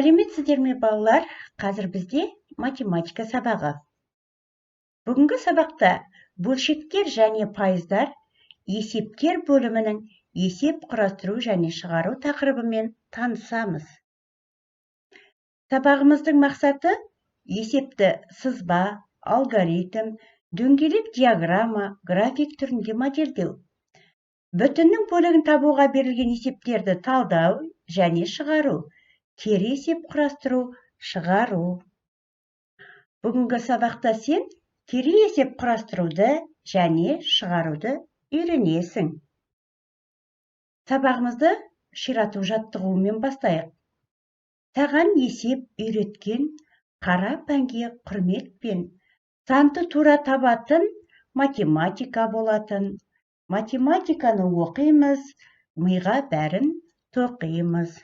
Сәлеметсіздер ме, балалар? Қазір бізде математика сабағы. Бүгінгі сабақта бөлшектер және пайыздар есептер бөлімінің есеп құрастыру және шығару тақырыбымен танысамыз. Сабағымыздың мақсаты есепті сызба, алгоритм, дөңгелек диаграмма, график түрінде модельдеу. Бүтіннің бөлігін табуға берілген есептерді талдау және шығару, кері есеп құрастыру, шығару. Бүгінгі сабақта сен кері есеп құрастыруды және шығаруды үйренесің. Сабағымызды ширату жаттығуымен бастайық. Саған есеп үйреткен қара пәнге құрметпен, санды тура табатын математика болатын. Математиканы оқимыз, миға бәрін тоқимыз.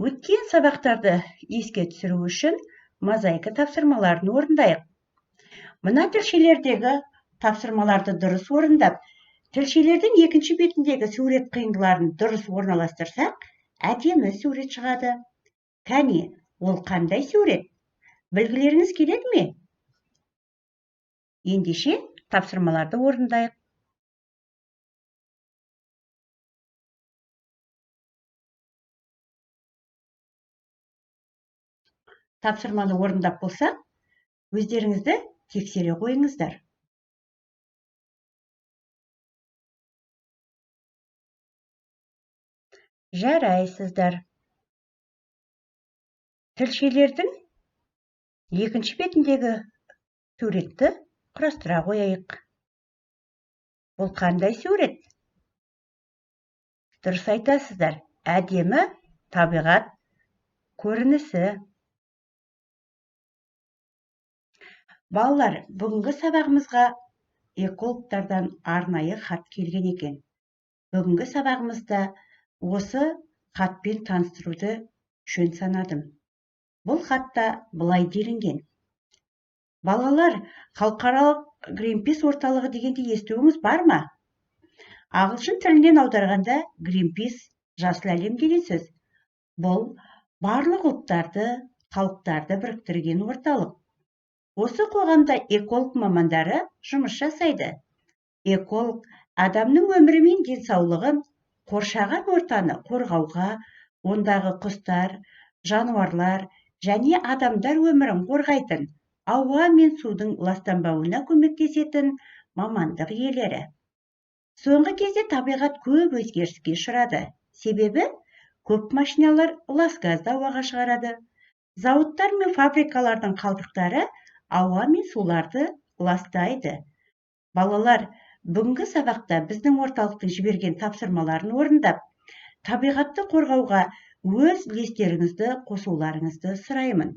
Өткен сабақтарды еске түсіру үшін мозаика тапсырмаларын орындайық. Мына тілшелердегі тапсырмаларды дұрыс орындап, тілшелердің екінші бетіндегі сурет қиындыларын дұрыс орналастырсақ, әдемі сурет шығады. Кәне, ол қандай сурет? Білгілеріңіз келеді ме? Ендеше тапсырмаларды орындайық. Тапсырманы орындап болсақ, өздеріңізді тексере қойыңыздар. Жарайсыздар. Тілшелердің екінші бетіндегі суретті құрастыра қояйық. Бұл қандай сурет? Дұрыс айтасыздар, әдемі табиғат көрінісі. Балалар, бүгінгі сабағымызға экологтардан арнайы хат келген екен. Бүгінгі сабағымызда осы хатпен таныстыруды жөн санадым. Бұл хатта былай делінген. Балалар, халықаралық Гринпис орталығы дегенді естуіңіз бар ма? Ағылшын тілінен аударғанда Гринпис жасыл әлем деген сөз. Бұл барлық ұлттарды, халықтарды біріктірген орталық. Осы қоғамда эколог мамандары жұмыс жасайды. Эколог адамның өмірі мен денсаулығын, қоршаған ортаны қорғауға, ондағы құстар, жануарлар және адамдар өмірін қорғайтын, ауа мен судың ластанбауына көмектесетін мамандық иелері. Соңғы кезде табиғат көп өзгеріске ұшырады. Себебі көп машиналар лас газды ауаға шығарады. Зауыттар мен фабрикалардың қалдықтары ауа мен суларды ластайды. Балалар, бүгінгі сабақта біздің орталықтың жіберген тапсырмаларын орындап, табиғатты қорғауға өз үлестеріңізді қосуларыңызды сұраймын.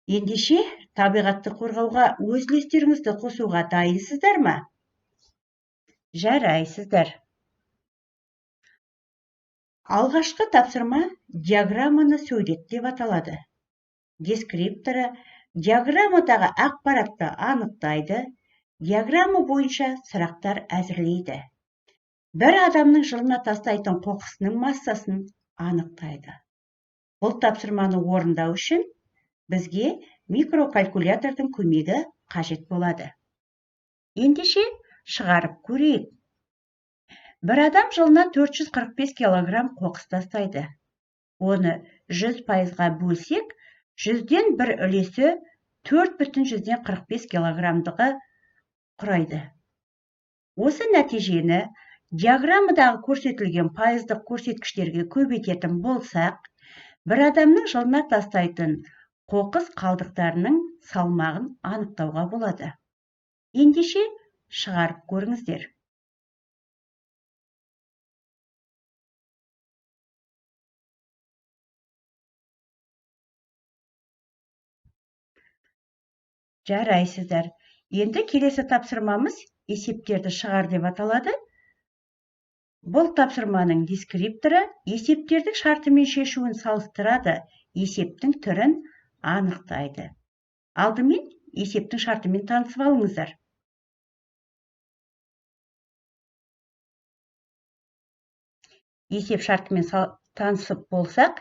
Ендеше, табиғатты қорғауға өз үлестеріңізді қосуға дайынсыздар ма? Жарайсыздар. Алғашқы тапсырма диаграмманы сурет деп аталады. Дескрипторы диаграммадағы ақпаратты анықтайды, диаграмма бойынша сұрақтар әзірлейді. Бір адамның жылына тастайтын қоқысының массасын анықтайды. Бұл тапсырманы орындау үшін бізге микрокалькулятордың көмегі қажет болады. Ендеше шығарып көрейік. Бір адам жылына 445 килограмм қоқыс тастайды. Оны 100%-ға бөлсек, 100-ден бір үлесі 4,45 килограммдығы құрайды. Осы нәтижені диаграммадағы көрсетілген пайыздық көрсеткіштерге көбейтетін болсақ, бір адамның жылына тастайтын қоқыс қалдықтарының салмағын анықтауға болады. Ендеше шығарып көріңіздер. Жарайсыздар. Енді келесі тапсырмамыз есептерді шығар деп аталады. Бұл тапсырманың дескрипторы есептердің шартымен шешуін салыстырады, есептің түрін анықтайды. Алдымен есептің шартымен танысып алыңыздар. Есеп шартымен Танысып болсақ,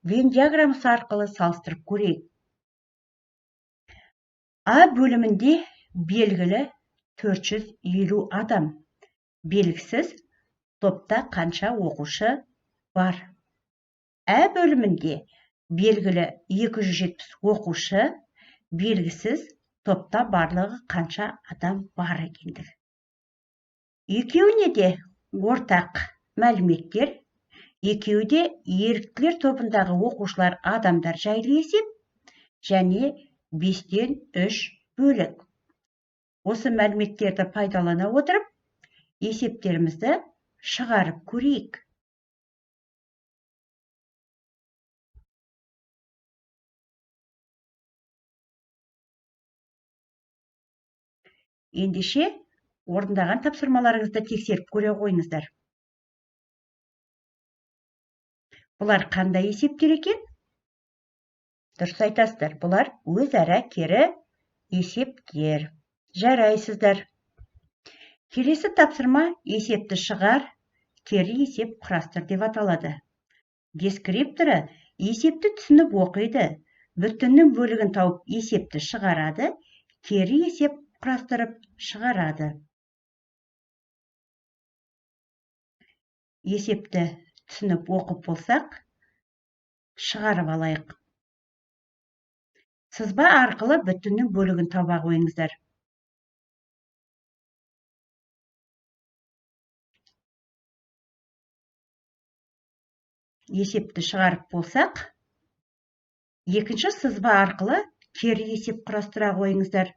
Венн диаграммасы арқылы салыстырып көрейік. А бөлімінде белгілі 450 адам, белгісіз топта қанша оқушы бар. Ә бөлімінде белгілі 270 оқушы, белгісіз топта барлығы қанша адам бар екендігі. Екеуіне де ортақ мәліметтер, екеуі де еріктілер тобындағы оқушылар адамдар жайлы есеп және 5-тен 3 бөлік. Осы мәліметтерді пайдалана отырып, есептерімізді шығарып көрейік. Ендеше, орындаған тапсырмаларыңызды тексеріп көре қойыңыздар. Бұлар қандай есептер екен? Дұрыс айтасыздар, бұлар өзара кері есептер. Жарайсыздар. Келесі тапсырма есепті шығар, кері есеп құрастыр деп аталады. Дескрипторы есепті түсініп оқиды, бүтіннің бөлігін тауып есепті шығарады, кері есеп құрастырып шығарады. Есепті түсініп оқып болсақ, шығарып алайық. Сызба арқылы бүтіннің бөлігін таба қойыңыздар. Есепті шығарып болсақ, екінші сызба арқылы кері есеп құрастыра қойыңыздар.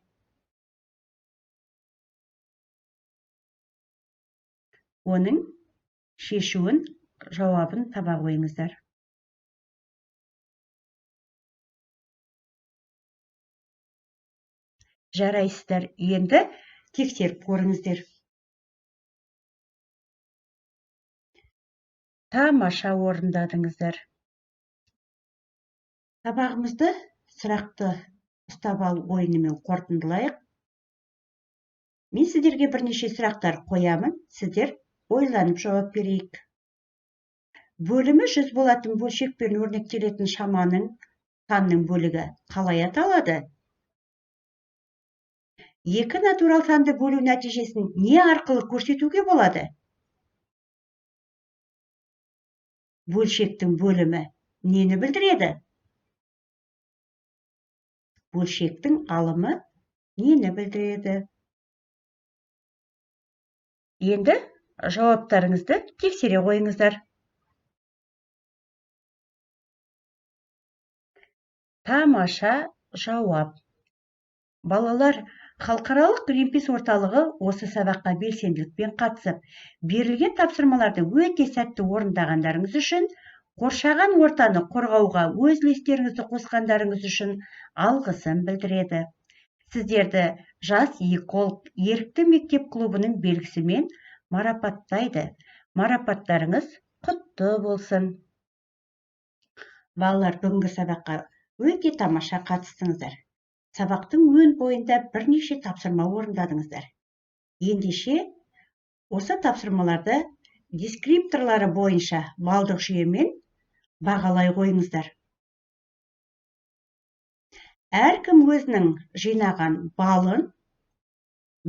Оның шешуін, жауабын таба қойыңыздар. Жарайсыздар, енді тексеріп көріңіздер. Тамаша орындадыңыздар. Сабағымызды сұрақты ұстап ал ойынымен қорытындылайық. Мен сіздерге бірнеше сұрақтар қоямын, сіздер ойланып жауап берейік. Бөлімі 100 болатын бөлшекпен өрнектелетін шаманың санның бөлігі қалай аталады? Екі натурал санды бөлу нәтижесін не арқылы көрсетуге болады? Бөлшектің бөлімі нені білдіреді? Бөлшектің алымы нені білдіреді? Енді жауаптарыңызды тексере қойыңыздар. Тамаша жауап. Балалар, Халықаралық Гринпис орталығы осы сабаққа белсенділікпен қатысып, берілген тапсырмаларды өте сәтті орындағандарыңыз үшін, қоршаған ортаны қорғауға өз үлестеріңізді қосқандарыңыз үшін алғысын білдіреді. Сіздерді Жас эколог ерікті мектеп клубының белгісімен марапаттайды. Марапаттарыңыз құтты болсын. Балалар, бүгінгі сабаққа өте тамаша қатыстыңыздар. Сабақтың өн бойында бірнеше тапсырма орындадыңыздар. Ендеше, осы тапсырмаларды дескрипторлары бойынша балдық жүйемен бағалай қойыңыздар. Әркім өзінің жинаған балын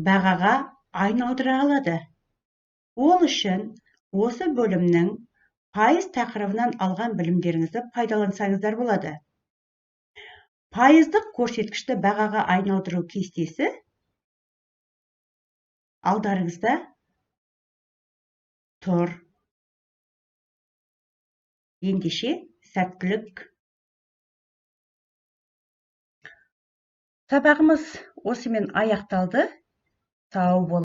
бағаға айналдыра алады. Ол үшін осы бөлімнің пайыз тақырыбынан алған білімдеріңізді пайдалансаңыздар болады. Пайыздық көрсеткішті бағаға айналдыру кестесі алдарыңызда тұр. Ендеше, сәттілік. Сабағымыз осымен аяқталды. Сау бол.